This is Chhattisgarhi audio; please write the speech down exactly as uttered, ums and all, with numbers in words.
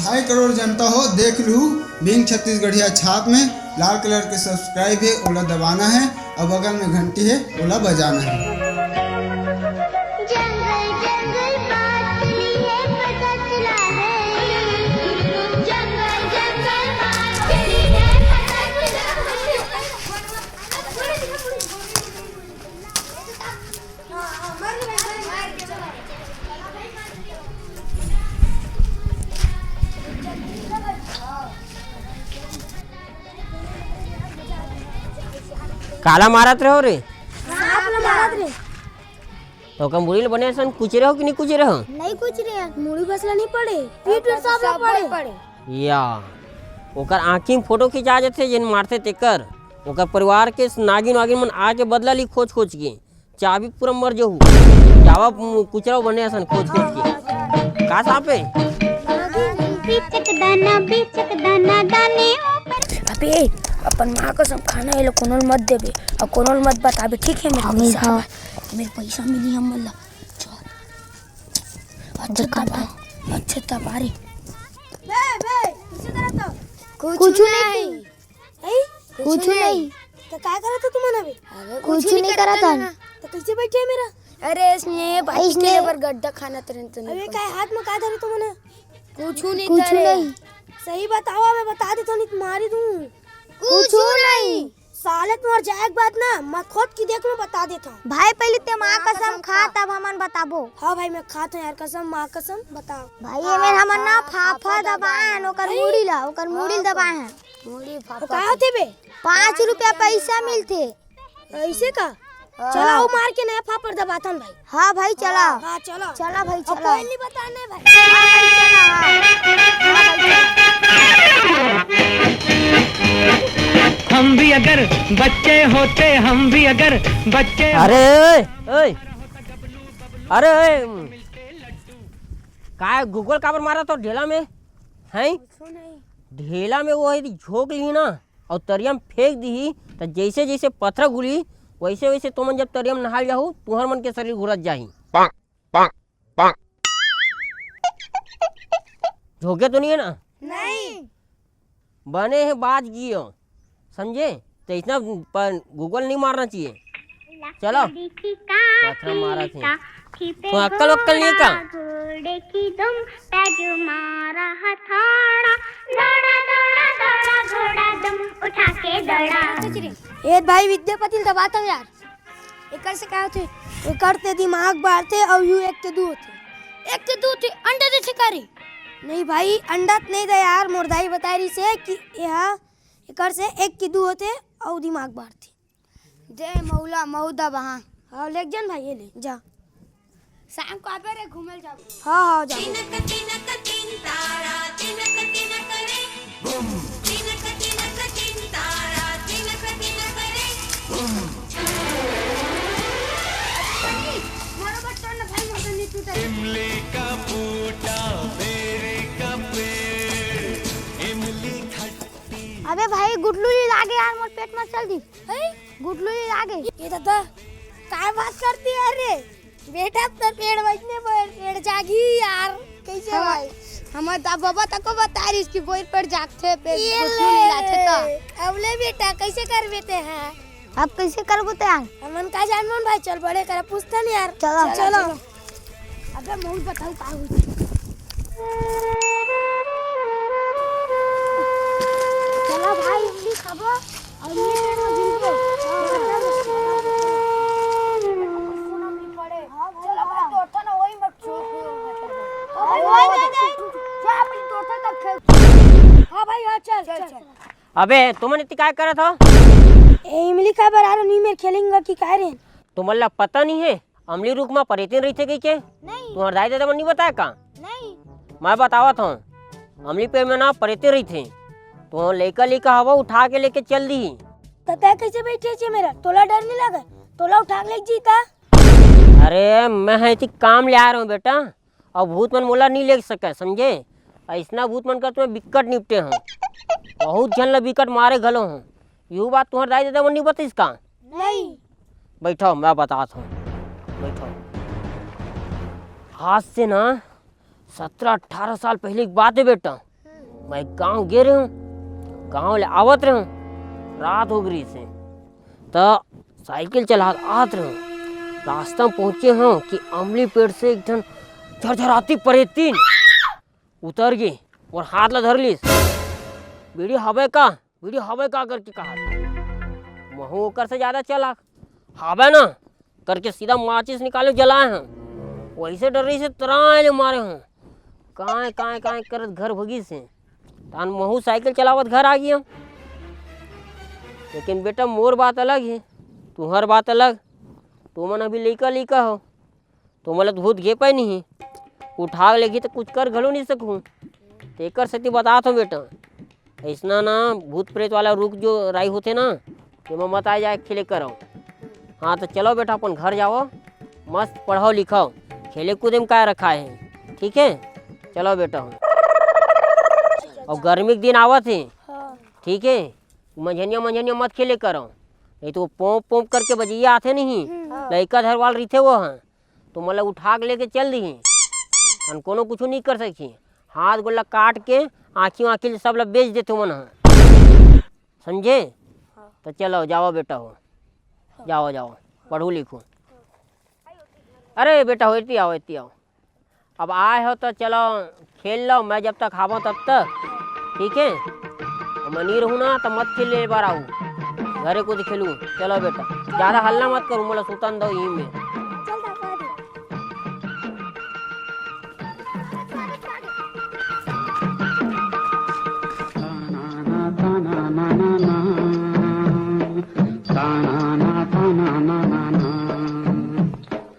हाय करोड़ जनता हो, देख लू बिंग छत्तीसगढ़िया छाप में लाल कलर के सब्सक्राइब हे, ओला दबाना हे, अउ बगल में घंटी हे, ओला बजाना हे। जंगल जंगल बात चली है, पता चला है। जंगल जंगल बात चली है, पता चला है। काला मारत रहो रे? सांप ल मारत रहे। तो ओकर मुड़ी ल बने असन कुचरे हो कि नहीं कुचरे हो? नहीं कुचरे, मुड़ी बस ल नहीं पड़े, पीठ ल सब ल पड़े। या, ओकर आँखी में फोटो खिंचा जथे, जेन मारथे तेकर। ओकर परिवार के नागिन वागिन मन आके बदला ली खोज खोज के। चाबी पूरा मर जहू। जावा, कुचरा बने असन खोज खोज के। का सांप हे? बिचक दाना, बिचक दाना, दाने ऊपर। अबे, अपन माँ कसम खाना, ये लोग कोनो ल मत देबे, अउ कोनो ल मत बताबे, ठीक है? मेरे पैसा, मेरे पैसा मिली हमन ला। चल। अच्छा तबा, अच्छा तबा रे। बे, बे, कुछ करत हो? कुछ नहीं। हैं? कुछ नहीं। तो का करत हो तुमन अभी? अरे, कुछ नहीं करत हन। तो कैसे बैठे है मेरा? अरे, इसने भाई इसने के बर गड्ढा खाना तरन तो अरे, नहीं। काय हाथ में का धरे तुमन? कुछ नहीं कुछ करे। नहीं। सही बताओ, मैं बता देता हूँ, नहीं तो मारी दूँ। कुछ नहीं। साले तुम्हार जाए के बाद ना, मैं खुद की देख लो, बता देता हूँ। भाई, पहले ते माँ कसम खा, तब हमन बताबो। हाँ भाई, मैं खाता हूँ यार कसम, माँ कसम, बताओ। भाई, ये मेर हमन ना फाफा दबाए हन, ओकर मुड़ी ला, ओकर मुड़ी दबाए हन। मुड़ी वो फाफा का होथे बे? पाँच रुपया पैसा मिलथे। ऐसे का? हाँ। चला, वो मार के नया फाफड़ दबाथन भाई। हाँ भाई, चला। हाँ, चला। चला भाई, अब चला। कोई नहीं बताने भाई। हाँ भाई, चला, हाँ। हाँ भाई, चला। हम भी अगर बच्चे होते, हम भी अगर बच्चे अरे, ओए, ओए। अरे, ओए। काय Google काबर मारत हो ढेला में? हैं? कुछो नहीं। ढेला में वो है झोंक ली ना, अउ तरिया म फेंक दिही, त जइसे जइसे पथरा घुलही, वइसे वइसे तुमन जब तरिया म नहाय ल जाहू, तुंहर मन के सरीर घुलत जाही। पाक, पाक, पाक। झोंके तो नइ हे ना? नहीं। बने हे, बाच गियो, समझे? त अइसना पर Google नइ मारना चाहिए। चलो। पथरा मारा थे। तो अक्कल वक्कल नहीं है का? घोड़े की दुम, पैजू मारा हथौड़ा, दौड़ा, दौड़ा, दौड़ा, घोड़ा दुम उठा के दौड़ा। ए भाई, विद्यापति ल दबात हव यार। एकर से का होथे? एकर ते दिमाग बाढ़थे अउ यू एक ते दू होथे। एक ते दू होथे, अंडा देथे का रे? नहीं भाई, अंडा त नहीं दे यार, मोर दाई बताय रहिस हे कि एहा एकर से एक के दू होथे अउ दिमाग बाढ़थे। दे मउला, मऊ दबा। हाँ, लेके जा न भाई, ये ले, जा। शाम को आबे रे, घूमे ल जाबो। हाँ, हाँ, जाबो। तिनक, तिनक, तिन तारा, तिनक, तिनक रे। बूम। तिनक, तिनक, तिन तारा, तिनक, तिनक रे। बूम। मारो बच्चों ने भाई, मोटर नहीं टूटा। इमली का बूटा, बेरी का पेड़, इमली खट्टी। अबे भाई, गुटलू जी लागे यार, मोर पेट में चल दी। हैं? गुटलू जी लागे। ये दादा, काय बात करती है रे? बेटा, तो पेड़ बजने पर पेड़ जागी यार। कैसे हम, भाई? हम तो बाबा तको बता रही इसकी बोर पेड़ जागथे, पेड़ ये गुटलू ले। नहीं लाथे तो। अब ले बेटा, कैसे कर बेटे हैं? अब कैसे करबो त यार? हमन का जानबो न भाई, चल बड़े करा पूछथन यार। चलो। चलो, चलो। चलो। अबे मऊ बताऊ का होई। चलो भाई, इमली खाबो अउ इमली पेट में घुलबो। चलो भाई, तोड़थन वही में। हाँ भाई, वही में नहीं। जा, अपनी तोड़थन तब खेल। हाँ भाई, हाँ, चल, चल, चल। चल। अबे, तुमन इतनी काय करत हो? ए, इमली खाए बर आरो नी मेर खेलेंगा कि काय रे? तुमन ला पता नहीं है, अमली रुख मा परेतिन रहिथे कहिके? नहीं। तुम्हार दाई ददा मन नहीं बताया का? नहीं। मैं बतावत हूँ, अमली पेड़ में ना परेतिन रहिथे। तो लइका लइका हवा उठा के लेके चल दी। त तै कैसे बैठे छे मेरा? तोला डर नहीं लगा? तोला उठा के लेके जीता? अरे, मैं है इतनी काम ले आ रहा हूँ बेटा। अउ भूत मन मोला नी लेग सकय, समझे? अइसना भूत मन कर तुम्हें बिकट निपटे हंव। बहुत झन ल बिकट मारे घलो हंव। यहू बात तुंहर दाई ददा मन नी बतिस का? नहीं। बैठव, मैं बतात हंव। बैठव। आज से ना सत्रह अठारह साल पहले की बात है बेटा। मैं गांव गे रहेंव, गांव ले आवत रहेंव, रात हो गे रहिसे, त साइकिल चलात आत रहेंव। रास्ता में पहुंचे हंव कि अमली पेड़ से एक ठन झरझराती परेतिन उतर गे, मोर हाथ ला धर लिस। "बीड़ी हवय का? बीड़ी हवय का?" करके कहा। महूं ओकर से ज्यादा चालाक, "हवय ना," करके सीधा माचिस निकाले जलाए हंव। वइसे डर रहिसे, तराए ले मारे हंव। कांय, कांय, कांय करत घर भगिस हे। तहान महूं साइकिल चलावत घर आ गे हंव। लेकिन बेटा, मोर बात अलग हे, तुंहर बात अलग। तुमन अभी लइका लइका हो, तुमन ला तो भूत घेपय नहीं, उठा लेगी त कुछ कर घलो नहीं सकहूं। तेकर सेती बतात हंव बेटा, अइसना ना भूत प्रेत वाला रुख जो राई होथे ना, तेमा मत आए जाए खेले करव। हां, त चलो बेटा, अपन घर जावव, मस्त पढ़व लिखव, खेले कूदे में काय रखाय हे, ठीक हे? चलो बेटा हो। अउ गर्मी के दिन आवत हे, हां। ठीक हे, मंझनिया मंझनिया मत खेले करव, नहीं त वो पोंप पोंप करके बजइया आथे नहीं, हम्म। लइका धरवाल रहिथे वो ह, त मोला उठा के लेके चल दिही, अन कोनो कुछु नहीं कर सकही। हाथ गोड़ ला काट के आंखी वांखी सब ला बेच देथे मन ह, समझे? हां। त चलो, जावव बेटा हो, जावव, जावव, पढ़ू लिखू। अरे बेटा हो, एती आवव, एती आवव। अब आए हो त चलो खेल लव, मैं जब तक हावंव तब तक, ठीक हे? मैं नहीं रहूं ना त मत खेले बर आहू, घरे कूदे खेलू। चलो बेटा, ज्यादा हल्ला मत करू, मोला सुतन दव इही में।